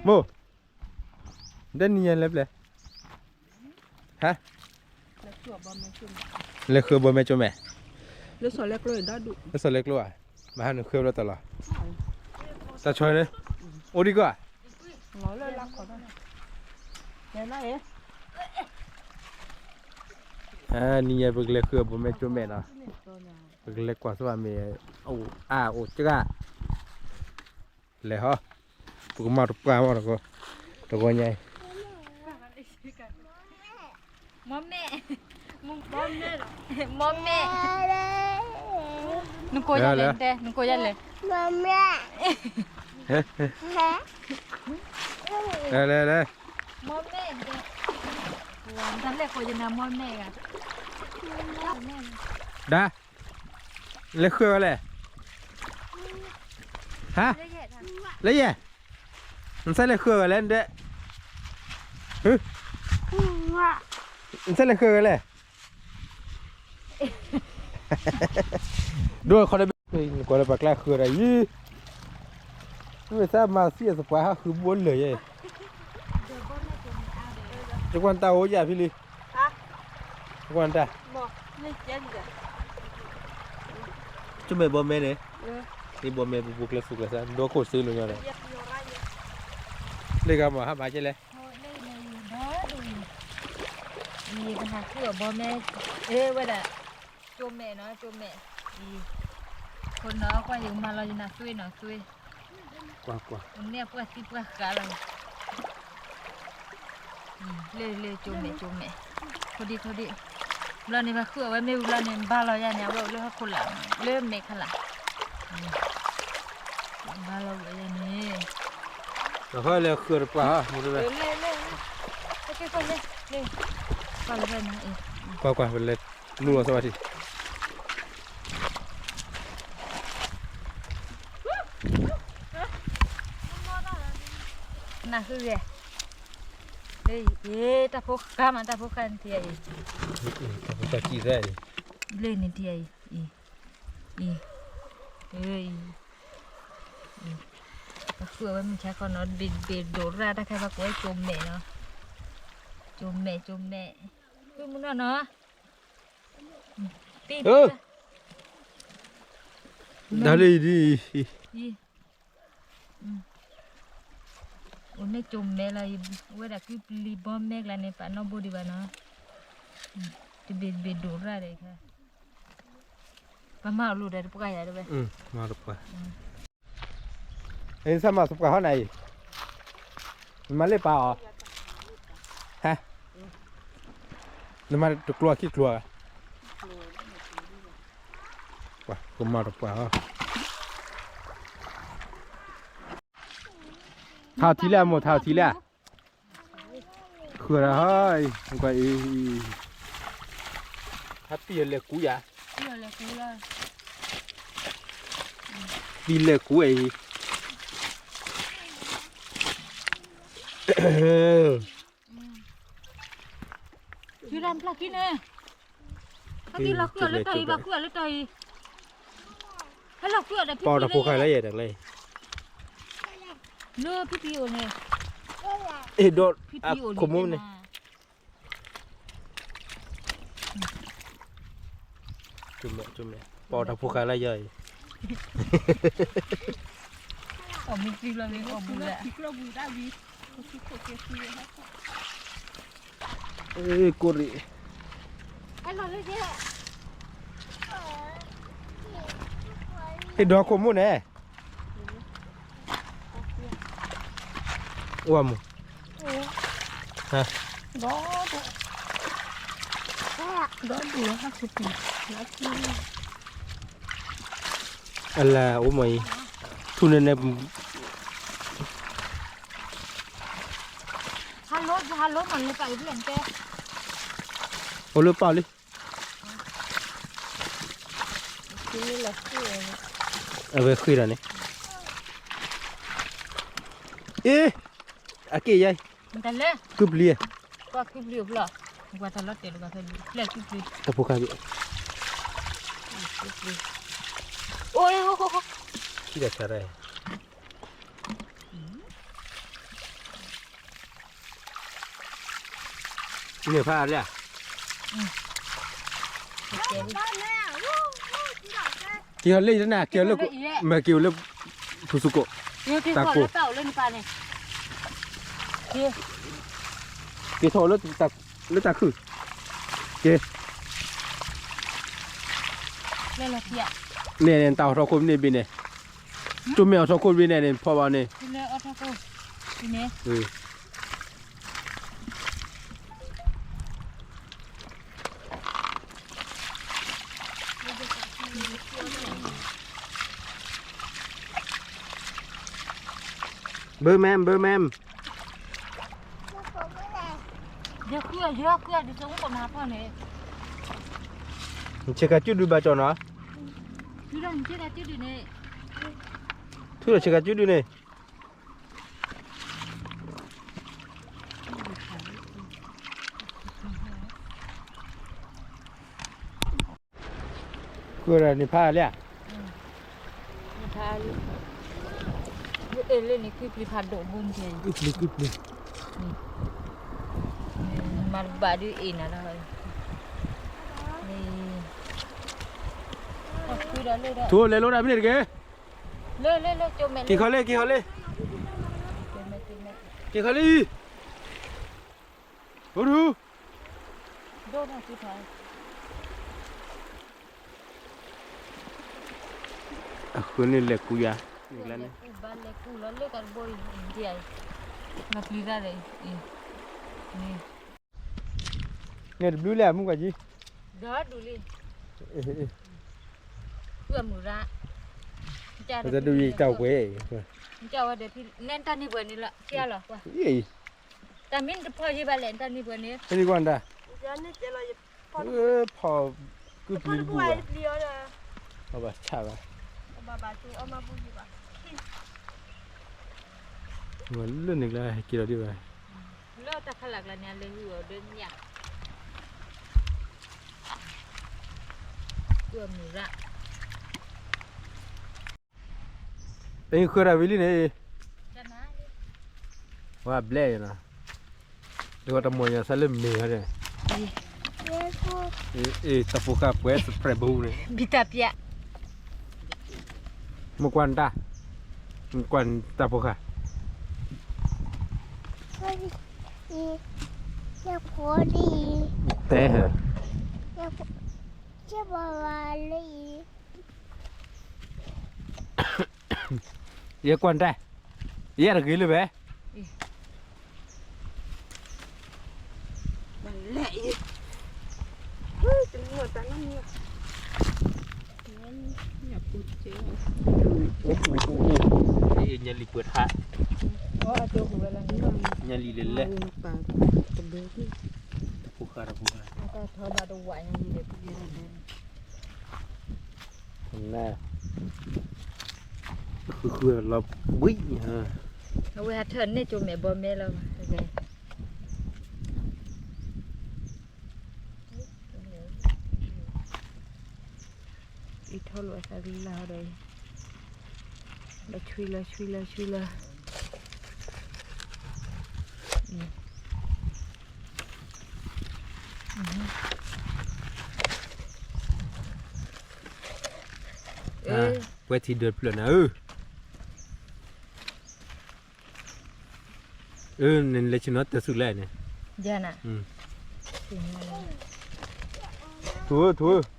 မိၢ်, ဒ်နံၤညါလဲၤဖဲလဲၣ်, ဟါ, လဲၤဃုဘီမဲကၠိမဲာ်, လၢစီၤလဲကျိ, လၢစီၤလဲကျိဧါ, မဟါနဃုဘီတၢ်လီၤ, တၢ်ဆီန့ၣ်, အိၣ်ဒံးကီၢ်ဧါ, နံၤညါပကလဲၤဃုဘီမဲကၠိမဲာ်နီၤ, ပကလဲၤကွၢ်စၢ်ဘၣ်မ့ၢ်, အိၣ်အါအိၣ်ကဂၤ လဲၤဟီ, ပကမၤတပှၢ်မး, တဂီၤညါအံၤ, မ့ၢ်, မ့ၢ်, နကိးယၤလဲၣ်တဲ, နကိးယၤလဲၣ်, လဲၤလဲၤလဲၤ, မ့ၢ်, တၢ်လဲၣ်ကိးယၤနၤမ့ၢ်, ဒါ လဲၤဃုဝဲလဲၣ်, ဟါ, လၢယဲၢ်, နစဲးလဲၤဃုဝဲလဲၣ်ဒဲး, နစဲးလဲၤဃုဝဲလဲၣ်, ဒိၣ်ခီဒဲး, နကွၢ်လၢပှၤကျါဃုဝဲဒၣ်ယံၤ, မ့ၢ်သးမၤသံအသပှၢ်ဟးဃုဘိလၢာ်ယဲ, ယကွၢ်တၢ်အိၣ်ယၤဖံလံ, ယကွၢ်တၢ် ကၠိမဲာ်ဘီမဲန့ၣ်, ယဘီမဲပူၤပူၤကျဲစူၤကျဲစၢ် ဒိခိၣ်စ့လိာ်ညီဒီး, လ့ၣ်ဂၤမၤဟးမၤကဲလဲၣ်, ယကဟးဃုအီၤဘီမဲ, အဝဲဒၣ်, ကၠိမဲာ်နီၤ ကၠိမဲာ်, ခိၣ်နီၤကွၢ်ယကမၤလီၤယနၤသွ့နီၤသွ့, ကွၢ်ကွၢ်, န့ၢ်ပှၢ်သံပှၢ်ဃးလီၤ လၢလၢကၠိမဲာ်ကၠိမဲာ်, ခိၣ်ဒံခိၣ်ဒံ, ဘျီန့ၣ် ပှၤဃုအဝဲမ့ၢ်ဝံၤဘျီန့ၣ် ဘါလီၤယၤန့ၣ် အဝဲအိၣ်လၢဟီၣ်ခိၣ်လာ်, လၢမဲာ်ခါလာ်, ဘါလီၤဝဲယၤန့ၣ်, လၢဃုတပှၢ်, ကွၢ်ကွၢ် ပလဲၤလူလီၤသးဝဲထံး နၢ်ဟူဂ့ၤ, လၢအံၤ တၢ်ဖိဃါမး တၢ်ဖိဃါနထံၣ်အံၤ, တၢ်ဖိဃါစံးသးအံၤ, လၢနထံၣ်အံၤ, အံၤ, အံၤ, အံၤ, ပဃုအဝဲမုၢ်ဆါခီနီၤ ဘ့ၣ်ဘ့ၣ်ဒိးရၣ်တၢ်ခဲဘၣ်ကိးကၠိမဲာ်နီၤ, ကၠိမဲာ် ကၠိမဲာ်, ဃုမုၢ်နီၢ်နီၤ, တၢ်လၢအံၤဒ်အံၤ, အိၣ်န့ၣ်ကၠိမဲာ်လီၤ, ဝဲဒၣ်ကုပျံၤဘီမဲကျါန့ၣ် ပာ်နီၣ်ဘိဒံးဘၣ်နီၤ, တဘ့ၣ်တဘ့ၣ်ဒိးရၣ်ဒီး, ပမၤအီၤလိာ်ဒီးတပှၢ်ယၤတဝဲ, မၤတပှၢ်, အံၤ နစၢ်မၤသပှၢ်ဟီၣ်နၤအံၤ, နမၤလၢပာ်အီၤ, ဟါ, နမၤတကျိၤခံကျိၤ, ပှၤကမၤတပှၢ်ဟီၣ် ထါထံလၢအမိၢ် ထါထံလၢ, ဃုာ်ဒီးဟီ, ကွၢ်အံၤ, ဟးပံာ်အီၤလဲၤကူယၤ, ပံာ်လဲၤကူအံၤ, ယူဒၣ်ဖျါကံန့ၣ်, ဟဲက့ၤလီၤဃုာ်လၢတၢ်အံၤ ဘၣ်ဃုာ်လၢတၢ်အံၤ, ဟဲလီၤဃုာ်ဒီးဖံဖံလၢယဲၢ်, လၢဖံဖံအိၣ်န့ၣ်, အဲၣ်ဒိး, ဖံဖံအိၣ်န့ၣ်, ကၠိမဲာ် ကၠိမဲာ် ပီၣ်တၢ်ဖိဃာ်လၢယၤအံၤ, အီၣ်မ့ၢ်သံလီၤမ့ၢ်အီၣ်ဘူးလၢ, ကိၣ်ရံၣ်, ဟ့ၣ်ဒီးခိၣ်မူန့ၣ်, အိၣ်မူ, ဒီး, ဒီးဒူၣ်ဟးဆူပံၤ, အလၢအိၣ်မးအံၤ, ထူၣ်န့ၣ်န့ၣ်, ဟဲလိမးလၢပာ်အံၤဖျဲၣ်တဲ, အိၣ်လၢပာ်လံ, အဝဲဃ့ဒီးန့ၣ်, အ့, အက့ၢ်ယါ, ကုပျံၤ, ကွၢ်ကုပျံၤအိၣ်ဖျဲၣ်, ကွၢ်တၢ်လီၤတဲာ်လီၤကွၢ်ဖဲဖျဲၣ်ကုပျံၤ, တၢ်ဖိဃာ်, အိၣ်, ခံဒီးဆါရဲ, န့ၣ်ဖးလဲၣ်, က့ၤဟီလၢနၤ က့ၤလၢ မ့ၢ်က့ၤလၢ ဖုစူကိး တၢ်ကိၢ်, က့ၤထီၣ်လၢ လၢတၢ်ခုၣ်, က့ၤ, န့ၣ်န့ၣ် တၢ်အီၣ်ထီၣ်ခိၣ်မ့ၢ်န့ၣ်ဘ့ၣ်န့ၣ်, ကၠိမဲာ်အီၣ်ထီၣ်ခိၣ်မ့ၢ်န့ၣ်န့ၣ် ဖီဘၣ်န့ၣ်, ဘၢမၢ် ဘၢမၢ်, နဆဲးခါကၠူၣ်ဒုးဘၣ်ကၠီနီၤ, ထူဒီးဆဲးခါကၠူၣ်ဒုးန့ၣ် ကွၢ်ဒၣ်န့ၣ်ဖးလဲၣ်, အ့ၣ်လၢန့ၣ် ကွံပျံၤဖးဒိၣ်ဘိန့ၣ်, ကွံပျံၤ ကွံပျံၤ, မၤတဘၣ်ဒုးအ့ၣ်နၤလီၤ, ထူလဲၤလိဒၣ်ဖဲန့ၣ်တက့ၢ်, က့ၤခီလ့ က့ၤခီလ့, က့ၤခီလံ, အိၣ်ဒူ အဃိန့ၣ်လဲၤကူယၤ, န့ၣ်တဘျုးလဲၣ်မုၢ်ကွၢ်ကံ, တၢ်ဝဲ, တၢ်မ့ၢ်တဖီၣ်ယံၤဘၣ်လဲၣ် တၢ်န့ၢ်ပှဲၤန့ၣ်လီၤ ကဲလီၤကွၢ်, တၢ် ဖီၣ်ကုၢ်ပျံၤတဘူၣ်ဘၣ်, ဖီၣ်ဘၣ်ဆၣ်ဘၣ်, လၢန့ၣ်ကျါဟဲက့ၤလီၤဒံးဘၣ်, လၢတၢ်ဖးလၢ်ကျါန့ၣ် အလဲၤဟူအီၤဒီးညၣ်, အံၤဃၢၤတၢ်ဝံၤလံန့ၣ်, ဝါဘျဲၣ်နီၤ, ဒ်ဝဲတမီၤညါစၢ်လၢမ့ၢ်ဝဲဒၣ်, အ့ၣ် တၢ်ဖိဃာ်ပှဲၤ subscribe န့ၣ်, ဘံၣ်တၢ်ပျး, မ့ၢ်ကွၢ်တၢ်, မ့ၢ်ကွၢ်တၢ်ဖိဃာ်, တဲဟဲ, ယကွၢ်တၢ်, ယတဂ့ၤလၢၤဘၣ်, ညါလံပှဲၤထါ, ညါလံလဲၤလဲၤ, တဖိဃာ်တဖိဃာ်, န ဃုဃုလီၤဘှံး, အဝဲဟးထၢၣ်န့ၢ်ကၠိမဲာ်ဘီမဲာ်လီၤ, အံၤထီၣ်လိာ်အသးလၢ်ဒီး, လီၤဆွံလီၤဆွံလီၤဆွံလီၤ, ပှဲၤထံဒၢးဖျၢၣ်နၤဧၢ, အၢ နလဲၤဆ့ၣ်နီၤတၢ်ဆူၣ်လဲၣ်န့ၣ်, ထူဧၢ ထူဧၢ,